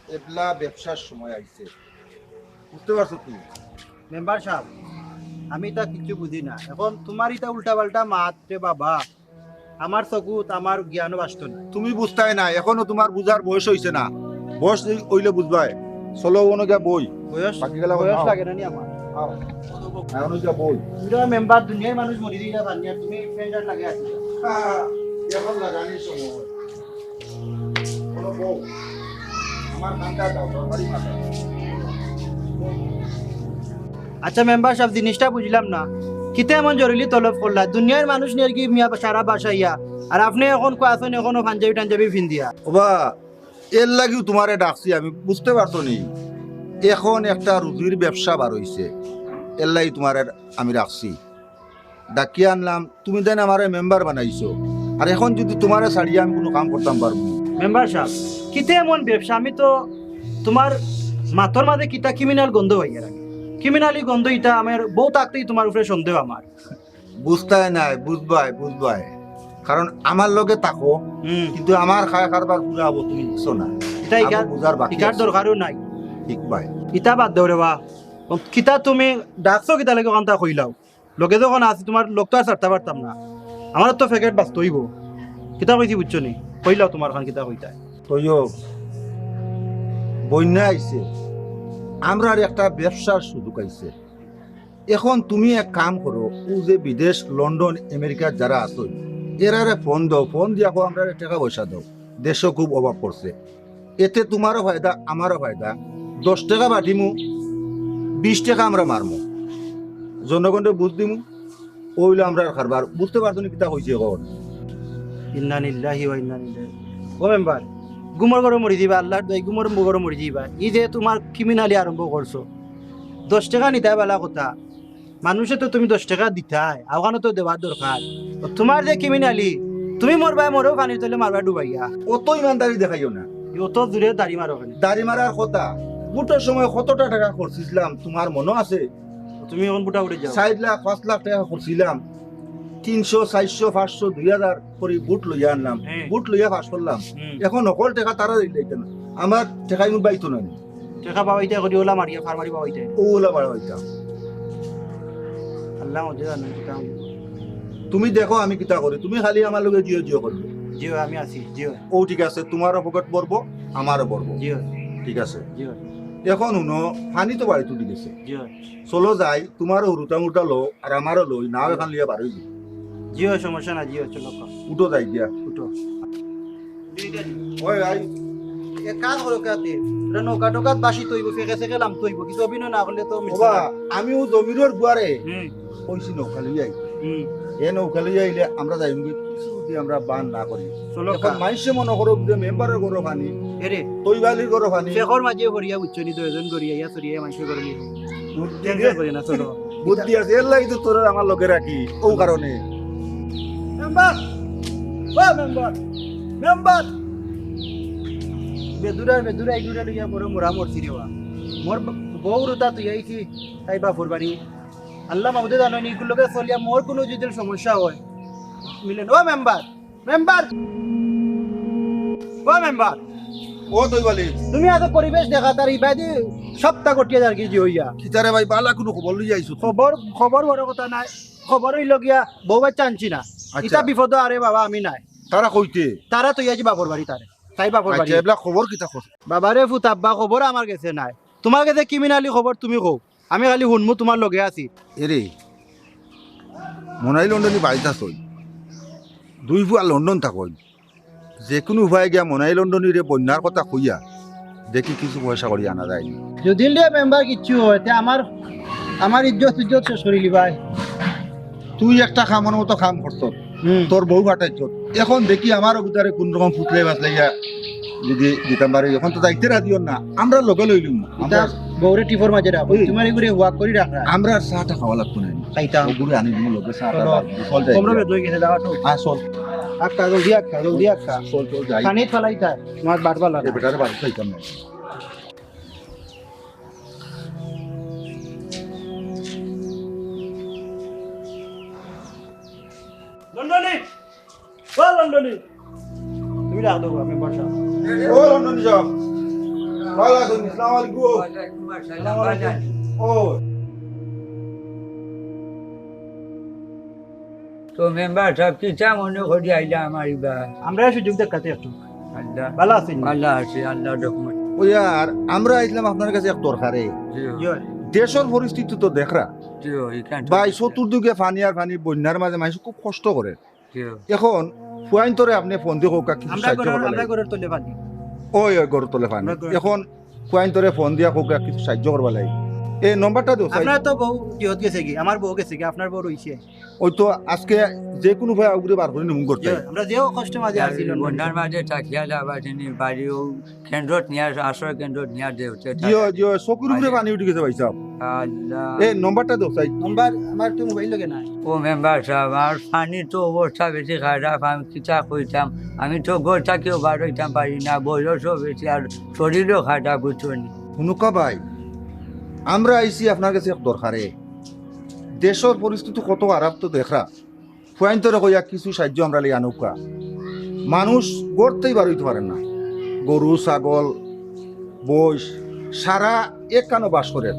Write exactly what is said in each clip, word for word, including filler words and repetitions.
এবলা ব্যবসার সময় আইছে, বুঝতে পারছো তুমি? মেম্বার সাব, আমি ইতা কিচ্ছু বুঝি না। এখন তুমার ইতা উল্টা পাল্টা মাত রে বাবা, আমার চকুত আমার জ্ঞানও বাসতো না। তুমি বুঝতায় না, এখনো তুমার বুঝার বয়স অইছে না। বয়স অইলে বুঝবায়। চলো, অনো গিয়া বই। বয়স, বাকি গেলা বয়স নাও। লাগে না নি আমার। আও। অনো গিয়া বই। তুমি তো মেম্বার, দুনিয়ার মানুষ মরি দিলা পানি, আর তুমি প্যান্ট শার্ট লাগে আছো। হ্যাঁ, এখন লাগানি সময়। বলো, বউ, আমার কানটা দাও, দরকারি মাথা। আচ্ছা মেম্বার সাব, জিনিসটা বুঝলাম না, কিতা এমন জরুরি তলব করলা? দুনিয়ার মানুষ নিয়ে কি মিয়া সারা বাসা ইয়া, আর আপনে এখন কইন এখনো পাঞ্জাবি টাঞ্জাবি ফিন্দিয়া? ওবা, এর লাগিউ তুমারে ডাকছি আমি, বুঝতে পারছো নি? এখন একটা রুজির ব্যবসা বার অইছে, এর লাগি তুমারে আমি রাখছি। ডাকিয়া আনলাম, তুমি দেন আমারে মেম্বার বানাইছো, আর এখন যুদি তুমারে ছাড়িয়া আমি কুনু কাম করতাম পারমু নি? মেম্বার সাব, কিতা এমন ব্যবসা? আমি তো তুমার মাতর মাঝে কিতা ক্রিমিনাল গন্ধ পাইয়ার আমি। ক্রিমিনালি গন্ধ ইতা আমার বউ থাকতেউ তুমার উপরে সন্দেহ আমার। বুঝতায় নায়, বুঝবায়, বুঝবায়। কারণ আমার লগে থাকো, হুম। কিন্তু আমার খায় কারবার পুরা অইবো, তুমি বুঝছো না। ইটা আমার ইকার, বুঝার বাকি ইকার আছে। দরকারও নাই। ঠিক ভাই। ইতা বাদ দেও রে বা। কিতা তুমি ডাকছো কিতা লাগি অখানতা কইলাও? লগে যখন আছি, তুমার লগ তো আর ছাড়তাম পারতাম না। আমার তো প্যাকেট বাঁচতে অইবো। কিতা কইছি বুঝছো নি? কইলাও তুমার খান কিতা কইতায়। তৈয়ব, বন্যা আইছে, আমরার একটা ব্যবসার সুযোগ আইছে। এখন তুমি এক কাম করো, অউ যে বিদেশ, লন্ডন, আমেরিকাত যারা আছো, এরারে ফোন দেও, ফোন দিয়া কও, আমরারে টেকা পয়সা দেও, দেশো খুব অভাব পড়ছে। এতে তুমারও ফায়দা, আমারও ফায়দা। দশ টেকা বাটিমু, বিশ টেকা আমরা মারমু, জনগণরে বুঝ দিমু, অইলো আমরার কারবার। বুঝতে পারছো নি কিতা কইছি এখন? ইন্না লিল্লাহি ওয়া ইন্না ইলাইহি। ও মেম্বার, ঘুমর ঘরো মরি যাইবা, আল্লার দোয়াই ঘুমর ঘরো মরি যাইবা। ই যে তুমার ক্রিমিনালি আরম্ভ করছো, দশ টেকা নিতায় বালা কথা, মানুষে তো তুমি দশ টেকা দিতায়, অখানো তো দেওয়ার দরকার। ও তুমার যে ক্রিমিনালি, তুমি মরবায় মরো পানির তলে, মারবায় ডুবাইয়া। অত ইমানদারি দেখাইও না। অত জুরে দাড়ি মারো কেনে? দাড়ি মারার কথা, ভোটর সময় কতটা টেকা খরচিছলাম, তুমার মনো আছে? তুমি এখন ভোটা উঠে যাও। চাইর লাখ, পাঁচ লাখ টেকা খরচিলাম, তিনশো, চাইরশো, পাঁচশো, দুই হাজার করি ভোট লইয়া আনলাম, হ্যাঁ। ভোট লইয়া পাস করলাম। হুম। এখন হকল টেকা তারা দিলে না, আমার টেকাই মুখ বাইতো না। টেকা পাওয়াইতে করি ওলা মারিয়া, ফার মারি পাওয়াইতে। ও ওলা মারা হইতাম। আল্লাহ মধ্যে জানেন কিতা। তুমি দেখো আমি কিতা করি, তুমি খালি আমার লগে জিও জিও করবে। জিও, আমি আছি, জিও। ও ঠিক আছে, তুমারও পকেট ভরবো, আমারও ভরবো। জিও। ঠিক আছে। জিও। এখন হুনো, পানি তো বাড়ি তুলি গেছে। জিও। চলো যাই, তুমারও হুরুতা মুরুতা লও, আর আমারও লই, নাও এখান লইয়া বার অই যাই। জিও, সমস্যা না, জিও, চলো। উঠো যাই দিয়া। উঠো। ওই ভাই। এক কাজ করো, কাতে। ওটা নৌকা টোকাত বাসি তৈব, ফেকে সেকে লাম তৈব, কিন্তু অভিনয় না করলে তো মিশবে ওবা, না। আমিও জমিরর বুয়ারে হুম। কইছি নৌকা লইয়া আই। হুম। এ নৌকা লইয়া আইলে আমরা যাইমু গি, কিছু যদি আমরা বান না করি। চলো এখন কা। মাইনষে মনো করো যে মেম্বারর ঘরো পানি, এরে। তৈবালির ঘরো পানি। ফেকর মাঝে হরিয়া উচ্চনি দুইজন গড়িয়া ইয়া সরিয়া মাইনষে গড়ি। বুদ্ধি টেনশন দে। করি না, চলো। বুদ্ধি আছে, এর লাগি তো তোরে আমার লগে রাখি, ও কারণে। মেম্বার, ও মেম্বার, মেম্বার। বেদুরা, বেদুরা, এগুরা লইয়া বড় মোরা মরছি রে বা। মোর ব-, বউ রুতা তুই আইছি, তাই বাপর বাড়ি। আল্লাহ মাবুদে জানো নি, ইগুর লগে চলিয়া মোর কুনু যদি সমস্যা হয়, মিলেন। ও মেম্বার, মেম্বার, ও মেম্বার। ও তৈবালি। তুমি এত পরিবেশ দেখা তার ইবাদি সপ্তাহ গটিয়া যার কি জি হইয়া। কিতারে ভাই, বালা কুনু খবর লইয়া আইছো? খবর, খবর বড় কথা নাই। খবর অইলো গিয়া বউ বাচ্চা আনছি না। আচ্ছা। ইতা বিপদ আরে বাবা আমি নাই। তারা কইতে? তারা তো ইয়াজি বাপর বাড়ি তারে। তাই বাপর বাড়ি। আচ্ছা, এবলা খবর কিতা কর? বাবারে ফুত আব্বা খবর আমার গেছে নাই। তুমার গেছে ক্রিমিনালি খবর তুমি কও। আমি খালি হুনমু তুমার লগে আছি। এরে, মনাই লন্ডনী বাড়িত আছইন। দুই ফুয়া লন্ডন থাকইন। যেকুনু উপায়ে গিয়া মনাই লন্ডনীরে বন্যার কথা কইয়া দেখি কিছু পয়সা করি আনা যায় নি। যদি লিয়া মেম্বার কিচ্ছু হয়, তে আমার, আমার ইজ্জত ইজ্জত শেষ করিলি ভাই। তুই একটা কামর মতো কাম করছস, হুম। তোর বউ ফাটাইছস। এখন দেখি আমার অগুতারে কুন রকম ফুতলাই ফাসলাইয়া যদি দিতাম পারি, এখন তো যাইতে রাজি অর না, আমরা লগে লইলুম না। ইতা আমরা বউরে টিপর মাঝে রাখো, হুম। তুমার এগুরে ওয়াক করি রাখরা। আমরা চা টা খাওয়া লাগতো না। খাইতাম। ওগুরে আনি দিমু লগে চা টা চলো। বার দিমু, চল যাই। কমরে বেদ লই গেছে, যাও, আটো। আ, চল। আক্কা, জলদি আক্কা, জলদি আক্কা। চল, চল, যাই। পানিত ফালাই থাক, মাছ বাটবার লাগে। এ বেটারে বাড়িত যাইতাম না। লন্ডনী! ও লন্ডনী! তুমি ডাক দেও, আমি বসা। ও লন্ডনী সাব। ভালা আছইন? আসসালামু আলাইকুম। ওয়ালাইকুম আসসালাম, ভালা আছইন? ও। তো মেম্বার সাব, কিতা মনে করি আইলা আমার ইবা? আমরা সুযোগ দেখাতে একটু। আল্লাহ। ভালা আছইন? ভালা আছি, আল্লাহর রহমত। ওই আর আমরা আইলাম আপনার কাছে এক দরকারে। জি। জি। দেশর পরিস্থিতি তো দেখরা। জি, এখান তো ভাই, দেখরা। চতুর্দিকে পানি আর পানি, বন্যার মাঝে মানুষ খুব কষ্ট করে। জি। এখন ফুয়াইন্তরে আপনি ফোন দি কউক্কা কিছু আমরা সাহায্য ঘরর, করবা আমরা লাগে। ঘরর তলে পানি। ওই, ওই, ঘরর তলে পানি। আমরা ঘরর এখন ফুয়াইন্তরে ফোন দিয়া কউক্কা কিছু সাহায্য করবা লাগে। এই নম্বরটা দেও, সাই। আপনার তো বউ জিহদ গেছে কি? আমার বউ গেছে কি? আপনার বউ রইছে? ওই তো আজকে যে কোনো উপায়ে ওগুরে বার করি নিমু করতে। জি, আমরা যেও কষ্ট মাঝে আছি, লন্ডনে। বন্যার মাঝে থাকিয়া লাভ আছে নি, বাড়িও কেন্দ্রত নিয়া, আশ্রয় কেন্দ্রত নিয়া দেউতে জিও, জিও, চকুর উপরে পানি উঠি গেছে ভাই সাহেব। আল্লাহ। এই নম্বরটা দেও, সাই। নম্বর আমার তো মোবাইল লগে নাই। ও মেম্বার সাব, আর পানি তো অবস্থা বেশি খারাপ, আমি কিতা কইতাম, আমি তো ঘর থাকিও বার হইতাম পারি না, বয়সও বেশি আর শরীরও খারাপ, বুঝছো নি? হুনুকা ভাই, আমরা আইছি আপনার কাছে এক দরকারে। দেশর পরিস্থিতি কত খারাপ তো দেখরা। ফুয়াইন্তরে কইয়া কিছু সাহায্য আমরার লাগি আনউক্কা। মানুষ ঘর থাকি বার হইতে পারে না, গরু, ছাগল, বইস, সারা একখানো বাস করে,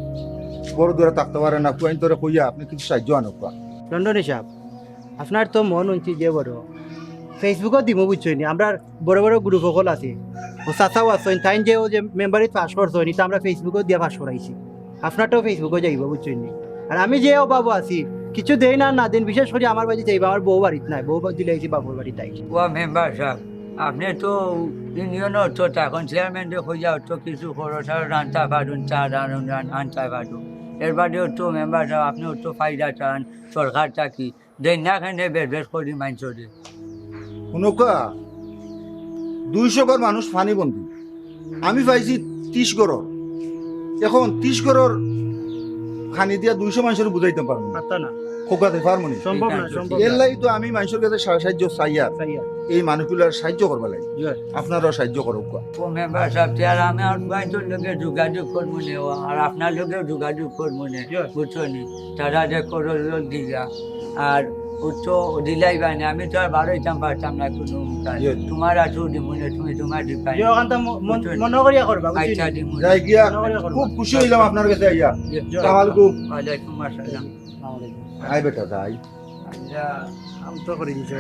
ঘর দুয়ারে থাকতে পারে না। ফুয়াইন্তরে কইয়া আপনি কিছু সাহায্য আনউক্কা। লন্ডনী সাব, আপনার তো মন উনছি যে বড়, Facebook-ও দিমু বুঝছইন নি, আমরার বড় বড় group অকল আছে, ও চাচাও আছইন, তাইন যে ও যে মেম্বারি পাস করছইন, ইটা আমরা Facebook-ও দিয়া পাস করাইছি। আপনারটাও Facebook-ও যাইবো, বুঝছইন নি? আর আমি যে অভাবও আছি, কিছু দেইন আর না দেইন, বিশেষ করি আমার বাড়ি যাইবা, আমার বউ বাড়িত নাই, বউ বা-, দিলাইছি বাপর বাড়িত আইছি। ও মেম্বার সাব, আপনি তো ইউনিয়নর তো তখন চেয়ারম্যানরে কইয়া তো কিছু খরচ আর আনতা পারুন, চা রান-, রান-, আনতা পারুন। এর বাদেও তো মেম্বার সাব, আপনিও তো ফায়দা চান সরকার থাকি। দেইন না কেনে বেশ বেশ করি মাইনষরে। হুনুকা, দুইশো ঘর মানুষ পানি বন্দি। আমি পাইছি ত্রিশ ঘরর। এখন ত্রিশ ঘরর পানি দিয়া দুইশো মাইনষরে বুঝাইতাম পারমু না। পারতা না। খোকাতে পারমু নি। সম্ভব না, সম্ভব না। এর লাগি তো আমি মাইনষর কাছে সা-, সাহায্য চাইয়ার। চাইয়ার। এই মানুষগুলার সাহায্য করবার লাগি। জি। আপনারাও সাহায্য করউক্কা। ও মেম্বার সাব, তে আর আমি আর বাইনষর লগে যোগাযোগ করমু নে, ও আর আপনার লগেও যোগাযোগ করমু নে, জি। বুঝছো নি? তারা যে করল দিলা, আর ও তো দিলাই বানে, আমি তো আর বারইতাম পারতাম না কোনো কাজ। জি। তোমার আছু দিমু নে, তুমি তোমার দিবাই। জি, ওখান তো ম-, মন-, বুঝছো নি? মনে করিয়া করবা, বুঝছো নি? আচ্ছা, দিমু নে। যাই গিয়া, মনে করিয়া করবা। খুব খুশি হইলাম আপনার কাছে আইয়া। জি। সালাম আলাইকুম। ওয়ালাইকুম আসসালাম। আয় বেটা, যাই। আচ্ছা, আমি তো করি দিছি।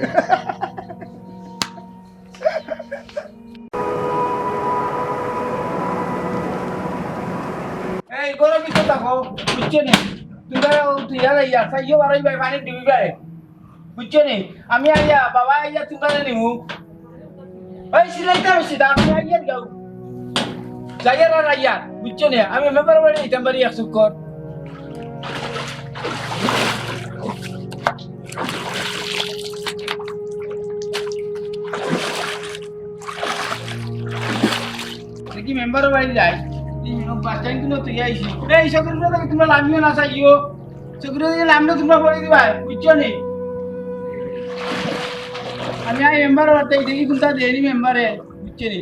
এই, ঘরর ভিতরে থাকো, বুঝছো নি? তুমরা, তুমরা আইয়া, চাইও বারইবায়, পানি দিবায়। বুঝছো নি? আমি আইয়া, বাবা আইয়া তুমরারে নিমু। ওই সিলাইতে আমি সিধা, আমি আইয়া যাও। যাইয়ার আর আইয়ার, বুঝছো নি? আমি মেম্বার বাড়ি যাইতাম পারি এক চক্কর। দেখি মেম্বারর বাড়ি যাই। এই বাস স্ট্যান্ড কিন্তু তুই আইছি। এই সকল তোমরা লামিও না চাইও। চকুরে দিকে লামলে তোমরা পড়ি দিবায়, বুঝছো নি? আমি আই মেম্বার বাড়িতে দেখি কোনটা দেয়নি মেম্বারে, বুঝছো নি?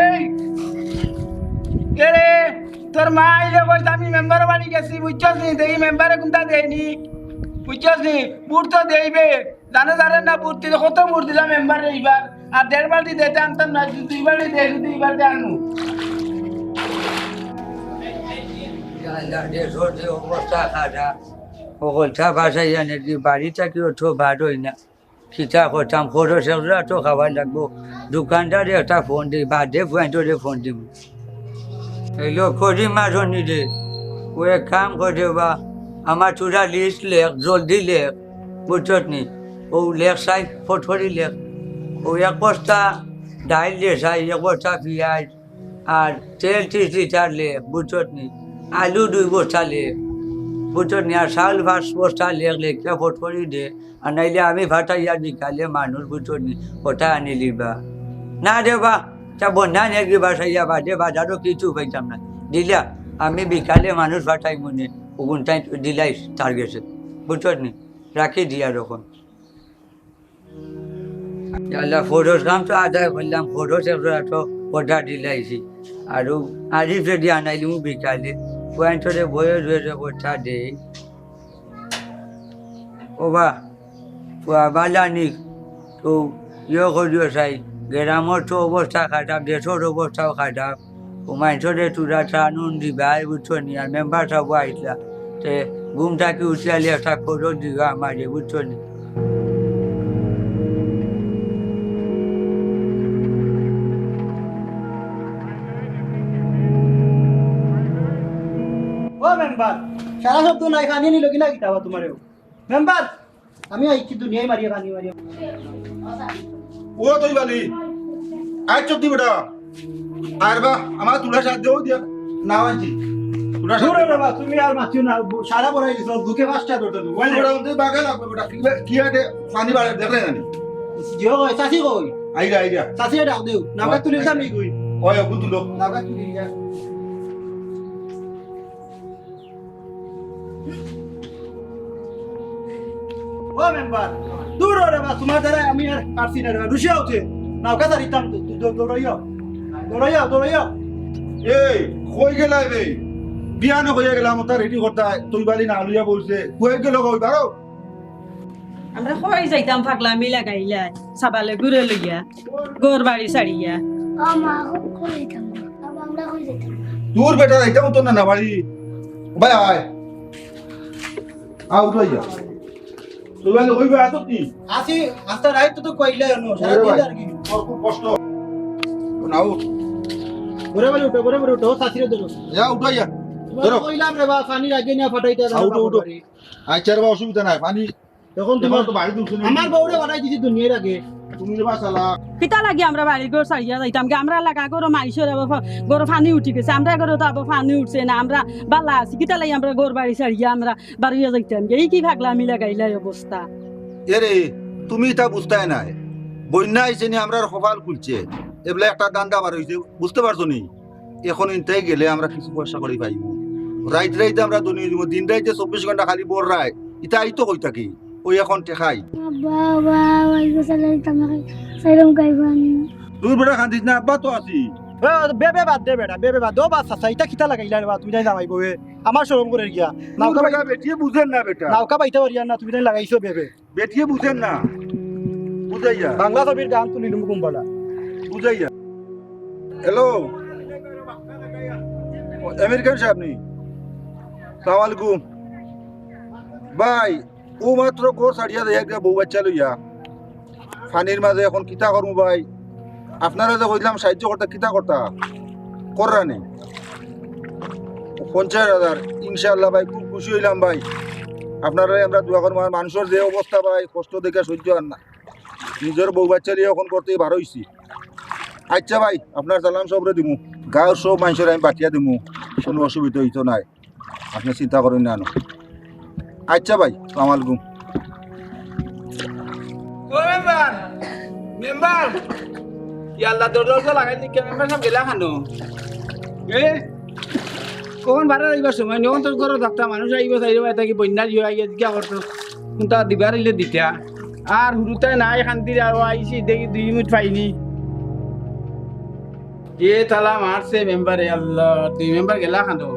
এই, কে রে? তোর মা আইলে কইস আমি মেম্বারর বাড়ি গেছি, বুঝছস নি? দেখি মেম্বারে কোনটা দেয়নি, বুঝছস নি? ভোট তো দেইবে, জানে জানে না ভোট দিলে, কত ভোট দিলাম মেম্বারে এইবার, আর দেড় বালতি দিতে আনতাম না, দুই বালতি দে, দুই বালতি আনু। অবস্থা খারাপ, অবস্থা বাসায় জানে কি বাড়ি থাকিও তো বার হই না। কিতা করতাম, খরচ একজোড়া তো খাওয়া লাগবো। দোকানদারে একটা ফোন দি, বাদে ফুয়াইন্তরে ফোন দিমু। হ্যালো, করিম মাঝনি রে, ও এক কাম করে বা, আমার থুড়া লিস্ট লেখ, জলদি লেখ, বুঝছত নি? ও লেখ চাই, ফটফটি লেখ। ও এক বস্তা ডাইল দে চাই, এক বস্তা পিয়াজ, আর তেল ত্রিশ লিটার লেখ, বুঝছত নি? আলু দুই বস্তা লেখ, বুঝছত নি? আর চাউল পাঁচ বস্তা লেখ, লেখিয়া ফটফটি দে। আর নাইলে আমি ফাটাইয়া বিকালে মানুষ, বুঝছত নি? ওটা আনিলিবা। না রে বা, তা বন্যা নেগি বাসাইয়া বাদে বাজারও কিছু পাইতাম না। দিলা, আমি বিকালে মানুষ ফাটাই মনে, ওগুনটাই দিলাই তার গেছে, বুঝছত নি? রাখি দিয়া রকম। ইয়া আল্লাহ, ফরজ কাম তো আদায় করলাম, ফরজ একজোড়া তো অর্ডার দিলাইছি। আরো আরিফরে দিয়া আনাইলিমু বিকালে। পুয়াইন্তরে বয়স অইছে কথা দেই। ও বা, পুয়া বালা নি, তো ইয়ে করিও চাই, গ্রামর তো অবস্থা খারাপ, দেশর অবস্থাও খারাপ। ও মাইনষরে তুরা চা নুন দিবায়, বুঝছো নি? আর মেম্বার সাব আইতলা, তে ঘুম থাকি উঠিয়ালি একটা খবর দিবা আমারে, বুঝছো নি? ও মেম্বার, সারা শব্দ নাই, খানি নিল কিনা কিতাবা তোমারেও? মেম্বার, আমি আইছি দুনিয়ায় মারিয়া, খানি মারিয়া। ও তুই বালি, আয় চোদ্দি বেটা। আর বা, আমার তুলা সাত দেও দিয়া, না আনছি। তুলা সাত দূর দেও। রে বা, তুমি আর মাতিও না, সারা বড়াই দিছো, দুঃখে পাঁচটা ধরতে দেবো। ওই বেটা, ওদের বাগান লাগবে বেটা, কি বে-, কি আটে পানি বাড়ে, দেখলে জানি। জিও কই, চাচি কই? আইরা, আইরা। চাচি ডাক দেও, নামটা তুলি দাম ই কই? ওই, ওগুন তুলো। নামটা তুলি যা। ও মেম্বার, দূর ও রে বা, তোমার দ্বারা আমি আর পারছি না রে বা, রুশিয়া উঠে। নৌকা ছাড়িতাম তো, দৌ-, দৌ-, দৌড়াইও। দৌড়াইও, দৌড়াইও। এই, কই গেলা বে? বিয়ানো কইয়া গেলাম, ওটা রেডি করতা, তুই বালি না লইয়া বলছে। কই গেল কই, বারো? আমরা কই যাইতাম, পাগলামি লাগাইলা, সাবালে ঘুরে লইয়া, ঘর বাড়ি ছাড়িয়া। ও মা, কই যাইতাম? বাবা, আমরা কই যাইতাম? দূর বেটা, যাইতাম তো না, না বাড়ি। ভাই, আয়। আ, উঠো ইয়া। তুই ভাই, ওই ভাই, আসো কি? আসি, আস্তা রাইত তো কইলাই অনো, সারা ওরে দিন ভাই, আর কি। তোর খুব কষ্ট। না, উঠ। ওরে ভাই, উঠো, ওরে ভাই, উঠো, ও শাশুড়ি ধরো। যা, উঠো ইয়া। তোমার ধরো। কইলাম রে বা, পানি রাখে না, ফাটাইতে আ, উঠো, উঠো। আচ্ছা রে বা, অসুবিধা নাই, পানি এখন এখন তোমার তো বাড়ি ঢুকছো না। আমার বউরে বানাই দিছি দুনিয়ার আগে। তুমি রে বা শালা। কিতা লাগি আমরা বাড়ি ঘর ছাড়িয়া যাইতাম কি? আমরা লাগা ঘরো মাইনষর আবার ফা-, ঘরো পানি উঠি গেছে, আমরা ঘরো তো আবার পানি উঠছে না, আমরা বালা আছি, কিতা লাগি আমরা ঘর বাড়ি ছাড়িয়া আমরা বারইয়া যাইতাম কি? এই কি পাগলামি লাগাইলা এই অবস্থা? এরে, তুমি ইতা বুঝতায় নায়, বন্যা আইছে নি, আমরার কপাল খুলছে, এবলা একটা ধান্দা বার অইছে, বুঝতে পারছো নি? এখন ইনতাই গেলে আমরা কিছু পয়সা করি পাইমু। রাইত রাইত আমরা ধনী অইমু, দিন রাইতে চব্বিশ ঘন্টা খালি বড় রায়। ইতা আইতো কই থাকি? ওই এখন টেকাই। আব্বা, আব্বা, আব্বা, ইগো সালাই তামাকে সাইরম গাইবানি। দূর বেটা, কান্দিস না, আব্বা তো আছি। এ, বেবে বাদ দে বেটা, বেবে বাদ দে। ও বা চাচা, ইতা কিতা লাগাইলা রে বা? তুমি তাই জামাই বউয়ে। আমার শরম করে গিয়া। দূর নাউকা বেটা, বাই-, বেটিয়ে বুঝেন না বেটা। নাউকা বাইতে পারিয়ার না, তুমি তাই লাগাইছো বেবে। বেটিয়ে বুঝেন না, বুঝাইয়া। বাংলা ছবির গান তুলিলুম কুম্বালা। বুঝাইয়া। হ্যালো, ও, আমির খান সাহেব নি? সালাম আলাইকুম। ভাই, ও মাত্র ঘর ছাড়িয়া যাই একটা বউ বাচ্চা লইয়া। পানির মাঝে এখন কিতা করমু ভাই? আপনারা যে কইলাম সাহায্য করতা, কিতা করতা? কররা নি? পঞ্চাশ হাজার, ইনশাআল্লাহ ভাই, খুব খুশি অইলাম ভাই। আপনারারে আমরা দোয়া করমু। আর মানষর যে অবস্থা ভাই, কষ্ট দেখে সহ্য আর না, নিজর বউ বাচ্চা লইয়া এখন ঘর থাকি বার অইছি। আচ্ছা ভাই, আপনার সালাম সবরে দিমু, গাঁওর সব মানষরে আমি বাটিয়া দিমু, কুনু অসুবিধা অইতো নায়, আপনে চিন্তা করইন না। আচ্ছা ভাই, সালাম আলাইকুম। ও মেম্বার, মেম্বার, ইয়া আল্লাহ, দরজা লাগাই দিকে, মেম্বার সাব গেলা কানো? এ, কখন বারে আইবার সময় নি, অখন তো ঘরো থাকতা, মানুষ আইবো, চাইরো বাই থাকি বন্যা জিও আইয়া জিজ্ঞা করতো, কুনটা দিবার অইলে দিতা। আর হুরুতায় নাই, কান্দির আর আইছি, দেখি দুই মিনিট পাইনি। এ তালা মারছে মেম্বারে, আল্লাহ, দুই মেম্বার গেলা কানো?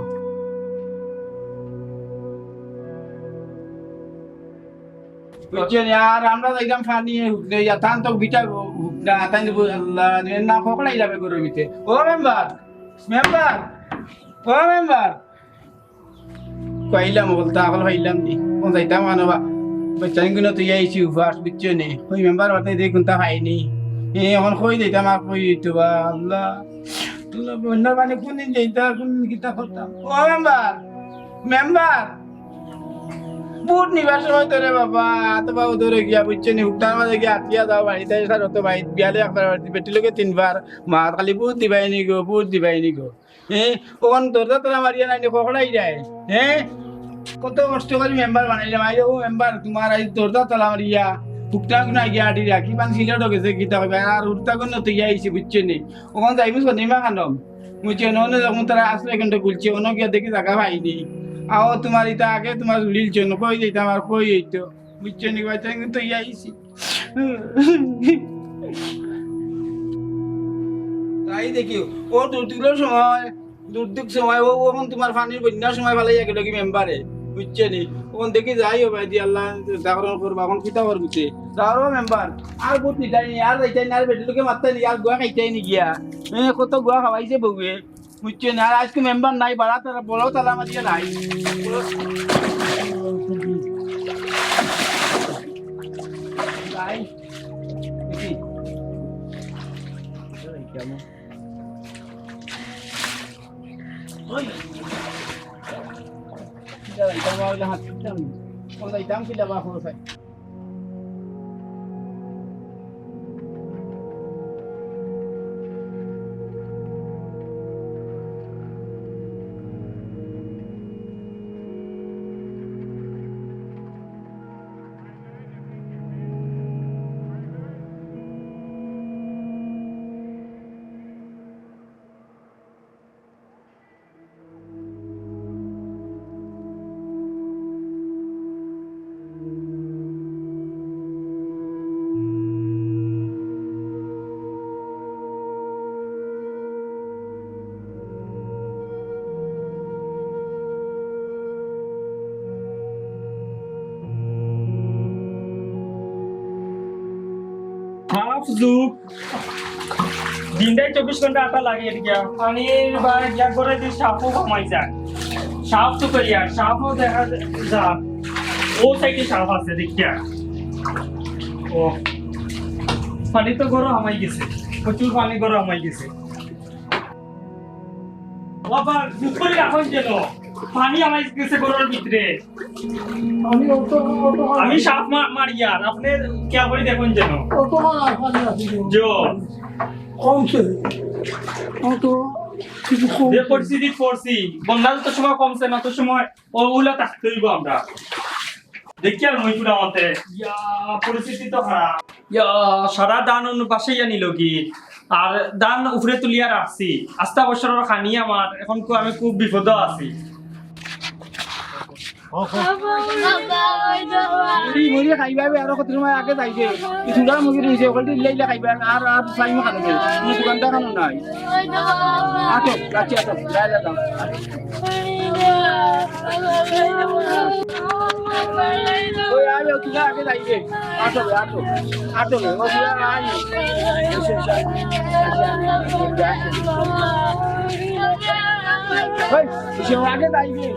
বুঝছো নি? আর আমরা যাইতাম পানি হুকতে, ইয়া তান তো বিটা হুকনা, তাই নিবো, আল্লাহ, না পকড়াই যাবে গরমিতে। ও মেম্বার, মেম্বার, ও মেম্বার। কইলাম বলতা, আকল পাইলাম নি। কোন যাইতাম আনো বা? বাচ্চাইন গুনো তো ইয়াইছি উপাস, বুঝছো নি? ওই মেম্বার বাতে দেখি কুনটা পাইনি। এ, এখন কই যাইতাম আর কই অইতো বা, আল্লাহ। আল্লাহ, বন্যার পানি কোন দিন যাইতা, কোন দিন কিতা করতাম? ও মেম্বার, মেম্বার। ভোট নিবার সময় তো রে বাবা, তো বাবু ধরে গিয়া, বুঝছো নি? হুকতার মাঝে গিয়া আটিয়া যাও বাড়িতে, এসার অত বাড়ি, বিয়ালে একবার বাড়িতে, বেটি লোকে তিনবার, মা খালি ভোট দিবাই নি গো, ভোট দিবাই নি গো। হ্যাঁ, ওখান দরজা তালা মারিয়া নাইলে ককড়াই যায়। হ্যাঁ, কত কষ্ট করি মেম্বার বানাইলাম। আইরে ও মেম্বার, তোমার আইজ দরজা তালা মারিয়া, হুকতার গুনা গিয়া আটি রাখি, বান সিলেটও গেছে, কিতা কইবা? আর হুরুতা গুনো তো ইয়া আইছে, বুঝছো নি? ওখান যাইমু সনিমা খানম। বুঝছো নি? অনো যখন তারা আশ্রয় কেন্দ্র খুলছে, অনো গিয়া দেখি জাগা পাইনি। আও তোমার ইতা আগে তোমার ঝুলিল চন, কই যাইতাম আর কই অইতো। বুঝছো নি? কইতে কিন্তু ইয়া আইছি। তাই দেখিও, ও দুর্যোগর সময়, দুর্যোগ সময়, ও অখন তুমার পানির বন্যার সময় ফালাইয়া গেলো গি মেম্বারে, বুঝছো নি? অখন দেখি যাই ও ভাই দি আল্লাহ, জাগরণ করবা, অখন কিতা করবি তে? যাও রে মেম্বার, আর ভোট নিতাই নি, আর যাইতাই নি, আর বেটির লগে মাততাই নি, আর গুয়া খাইতাই নি গিয়া। এ, কত গুয়া খাওয়াইছে বউয়ে, বুঝছো নি? আর আইজকু মেম্বার নাই, বাড়া তালা, বড় তালা মারিয়া নাই। নাই। দেখি। ওই। কিলা যাইতাম, বা অইলে হাত দিতাম। কোন যাইতাম, কিলা বা খবর পাই। হাফ যুগ দিনটাই চব্বিশ ঘন্টা আটা লাগে এদিকে। পানির বা গিয়া করে দিয়ে সাপও কমাই যায়। সাপ তো করিয়া, সাপও দেখা যায়। ও সাইডে সাপ আছে দেখিয়া। ও, পানি তো গরম হামাই গেছে, প্রচুর পানি গরম হামাই গেছে। বাবা, দুপুরে রাখুন যেন, পানি হামাই গেছে গরুর ভিতরে। আমি অত, অত আমি সাপ মা-, মারি আর আপনি খেয়াল করে দেখুন যেন। অত আর পানি আছে না। জো। কমছে। অত কিছু কম। যে পরিস্থিতি পড়ছি, বন্যার তো সময় কমছে না, তো সময় ও উলা থাকতে হইব আমরা। দেখি আর মইপুরা মতে। ইয়া, পরিস্থিতি তো খারাপ। ইয়া, সারা ধান অন্য পাশে ইয়া নিল কি? আর ধান উপরে তুলিয়া রাখছি। আস্তা বছরর খানি আমার, এখন কো-, আমি খুব বিপদ আছি। মুড়ি, মুড়ি খাইবা বে, আরো কত সময় আগে যাইবে। এই চুড়া মুড়ি রইছে, ওখান দিয়ে ইল্লা ইল্লা খাইবা, আর, আর ফ্রাই মা খানো বে। কোনো দোকানটা খানো নাই। আটো, কাছে আটো, যাই যাই যাও। ওই আয়, ওই চুড়া আগে যাইবে। আটো বে, আটো। আটো বে, ওই চুড়া আয়। এসে, এসে, এসে। ওই, এসে আগে যাইবে।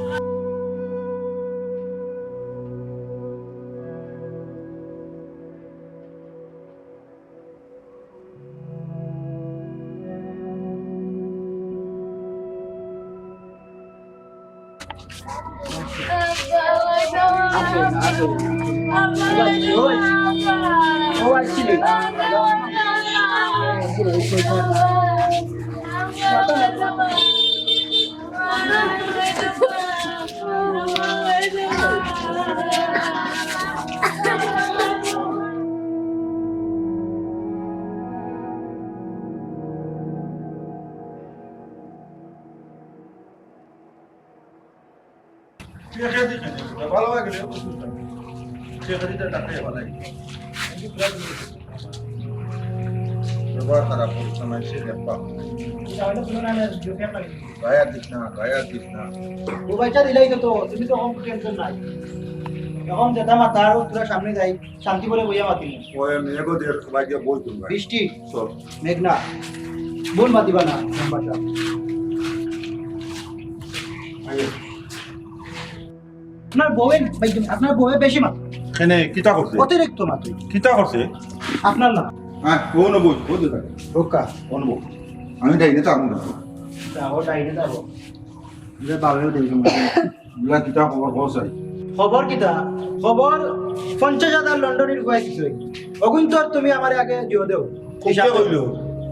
ব্যবহার খারাপ করছে না, সে ব্যাপার। গায়া দিস না, গায়া দিস না। ও বাচ্চা দিলাই তো, তো, তুমি তো কম টেনশন নাই। এখন যেটা মাথা আর তোরা সামনে যাই, শান্তি করে বইয়া মাতি। ওই মেঘও দের, সবাই গিয়ে বই তুলবা। বৃষ্টি, চল। মেঘনা, বল মাতিবা না, নাম্বারটা। আগে। আপনার বউয়ে, ভাই, আপনার বউয়ে বেশি মাত। কেনে, কিতা করছে? অতিরিক্ত মাত। কিতা করছে? আপনার না। হ্যাঁ, ও নেবো, ও দে থাকে। ও কা? ও নেবো। আমি ডাইনে তো আমি নেবো। তা ও ডাইনে যাবো। যে বাবাও দেখবো। বুলা কিতা খবর, খবর চাই। খবর কিতা? খবর পঞ্চাশ হাজার লন্ডনির কয় কিছু। অগুন তো তুমি আমারে আগে দিও দেও। কইলো?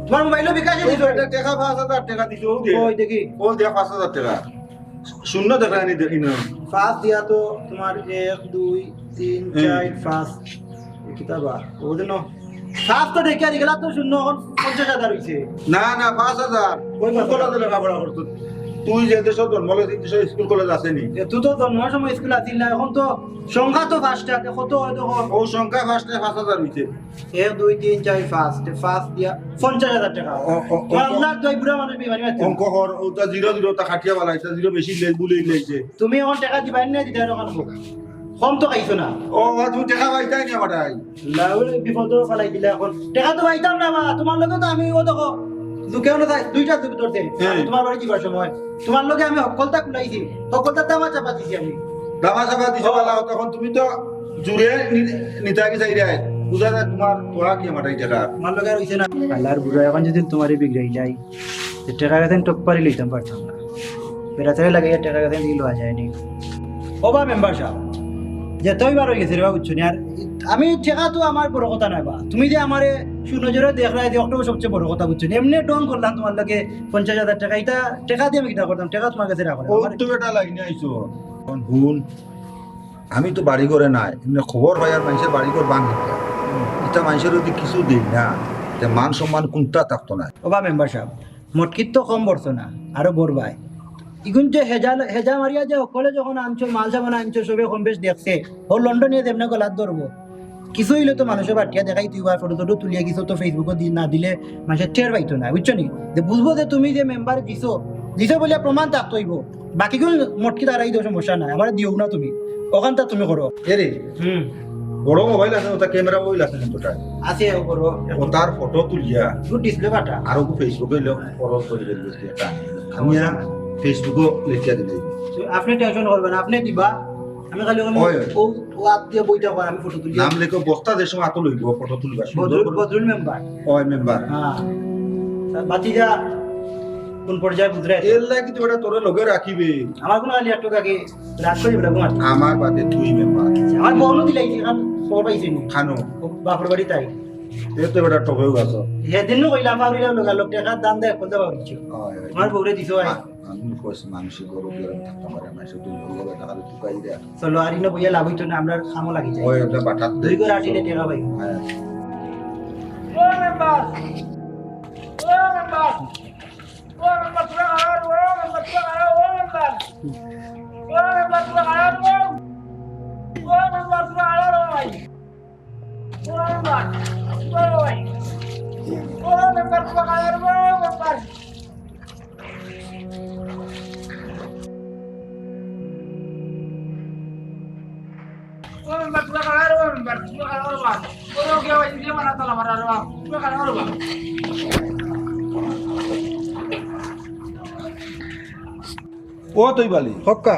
তোমার মোবাইলো বিকাশে দিছো। এটা টেকা পাঁচ হাজার টেকা দিছো, ও দে। ওই দেখি। ও দে পাঁচ হাজার টেকা। শূন্য দেখা নি দেখি না। পাঁচ দিয়া তো তোমার এক, দুই, তিন, হুম। চার, পাঁচ। এ কিতা বা? ও যে ন। পাঁচ তো দেখিয়া দেখলা তো শূন্য, এখন পঞ্চাশ হাজার হইছে। না, না, পাঁচ হাজার। ওই পাঁচ হাজার। কত লেখাপড়া করতো? তুই যে দেশো জন্ম লইছস, এই দেশো স্কুল কলেজ আছে নি? এ, তুই তো জন্মর সময় স্কুল আছিল না, এখন তো সংখ্যা তো পাঁচটা, তে কত হয় দেখো? ও সংখ্যা পাঁচটা, পাঁচ হাজার অইছে। এক, দুই, তিন, চাইর, পাঁচ, তে পাঁচ দিয়া পঞ্চাশ হাজার টেকা। ও, ও, ও, আল্লাহর দোয়াই বুড়া মানুষ বেমারি মারতে। অঙ্ক কর, ওটা জিরো জিরো, তা কাটিয়া বালা, এটা জিরো বেশি লে-, ভুলে লেগেছে। তুমি এখন টেকা দিবায় না, দিতায় না, কম তো খাইছো না। ও বা, তুমি টেকা পাইতায় না, বাটাই। লাউল বিপদ ফালাই দিলে এখন। টেকা তো পাইতাম না বা, তোমার লগে তো আমি ও দেখো, দুঃখে হলো তাই, দুইটা দুঃখ ধরতে। হ্যাঁ। তোমার বাড়ি যাবার সময়, তোমার লগে আমি হক্কলতা খুলাইছি, হক্কলতা দামা চাপা দিছি আমি। দামা চাপা দিছো ও। বালা, তখন তুমি তো জুরে নি-, নিতা কি চাই রে? বুঝা যায় তোমার, তোরা কি আমার এই টেকা? আমার লগে আর হইছে না। আল্লাহর বুড়া, এখন যদি তোমারে বিগড়াই যাই, তো টেকা গেছেন টপ পারি লইতাম পারতাম না। বেড়াতে লাগে, টেকা গেছেন দিল আ যায়নি। ও বা মেম্বার সাহেব, যে তুই বার হয়ে গেছে রে বা, বুঝছো নি? আর আমি টেকা তো আমার বড় কথা নয় বা, তুমি যে আমারে সুনজরে দেখরায় যে অক্টোবর সবচেয়ে বড় কথা, বুঝছো নি? এমনি ডং করলাম তোমার লগে পঞ্চাশ হাজার টেকা, এটা টেকা দিয়ে আমি কিতা করতাম? টেকা তোমার কাছে রাখো না। ও, আমার তুমি এটা লাইনে আইছো। এখন হুন, আমি তো বাড়ি ঘরে নাই, এমনি খবর পাই আর মানুষের বাড়ি ঘর ভাঙি। এটা মানুষের যদি কিছু দেই না, তে মান সম্মান কোনটা থাকতো না। ও বা মেম্বার সাহেব, মটকিত তো কম পড়ছো না, আরো বড় ভাই। ইগুন যে হেজা, হেজা মারিয়া যে হকলে যখন আনছো, মাল সামান আনছো, সবে কম বেশ দেখছে। ও লন্ডনে যেমনে গলাত ধরবো। কিছু হইলে তো মানুষে বাটিয়া দেখাই তুই বা ফটো টটো তুলিয়া কিছু তো Facebook-ও দি-, না দিলে মানুষে টের পাইতো না, বুঝছো নি? যে বুঝবো যে তুমি যে মেম্বার দিছো, দিছো বলিয়া প্রমাণ থাকতো হইবো। বাকি কোনো মটকি তারাই দিও, সমস্যা নাই, আমার দিও না তুমি, ওখানটা তুমি করো। এরে, হুম। বড় মোবাইল আছে, ওটা ক্যামেরা মোবাইল আছে কিন্তু ওটা। আছে, ও বড়। ও তার ফটো তুলিয়া গুড ডিসপ্লে কাটা। আর ওকে Facebook-এ লো, ফটো তুলি দিল বুঝতে একটা। আমি আর Facebook-ও লিখিয়া দিলে। তো আপনি টেনশন করবেন, আপনি দিবা। আমি খালি ওখানে ওই, ওই। ও, ও হাত দিয়ে বইটা কর, আমি ফটো তুলি। নাম লেখো, বস্তা যে সময় আতো লইব, ফটো তুলবা, সুন্দর বদরুল, করে। বদরুল মেম্বার। ওই মেম্বার। হ্যাঁ। বাতিজা কোন পর্যায়ে বুঝরে? এর লাগি তো বেটা তোরে লগে রাখিবে। আমার কোনো খালি একটু আগে রাগ করি বেটা ঘুমার। আমার বাদে তুই মেম্বার। আমার বউনও দিলাই, এখান খবর পাইছি নি। খানো। ও বাপর বাড়ি তাই। এ তো বেটা টপেও গেছো। সেদিনও কইলাম, পাউরিলা লোক, লোক টেকা দান দেয়, কোনটা পাউরিছো? ওই, ওই। আমার বউরে দিছো, আই। আ-, আমি কইছি, মানুষের গরু গরম থাকতে পারে, মানুষের দুই গরু গরম থাকলে তুকাই দেয়। চলো, আর ইনো বইয়া লাভ হইতো না, আমরা খামো লাগি যাই। ওই, ওটা বাটাত দে। দুই করে আটিলে টেকা পাই। হ্যাঁ। ও মেম্বার! ও মেম্বার! ও মেম্বার, তোরা আর, ও মেম্বার, তোরা আর, ও মেম্বার! ও মেম্বার, তোরা আর, ও! ও মেম্বার, তোরা আর, ও ভাই! ও মেম্বার, ও ভাই! ও মেম্বার, তোরা আর, ও মেম্বার! ও মেম্বার, তোরা কারা রে, ও মেম্বার, তোরা কারা রে বা? ও রে, ওকে, ওই যে মারা তালা মারা রে বা, তোরা কারা রে বা? ও তুই বালি। হক্কা।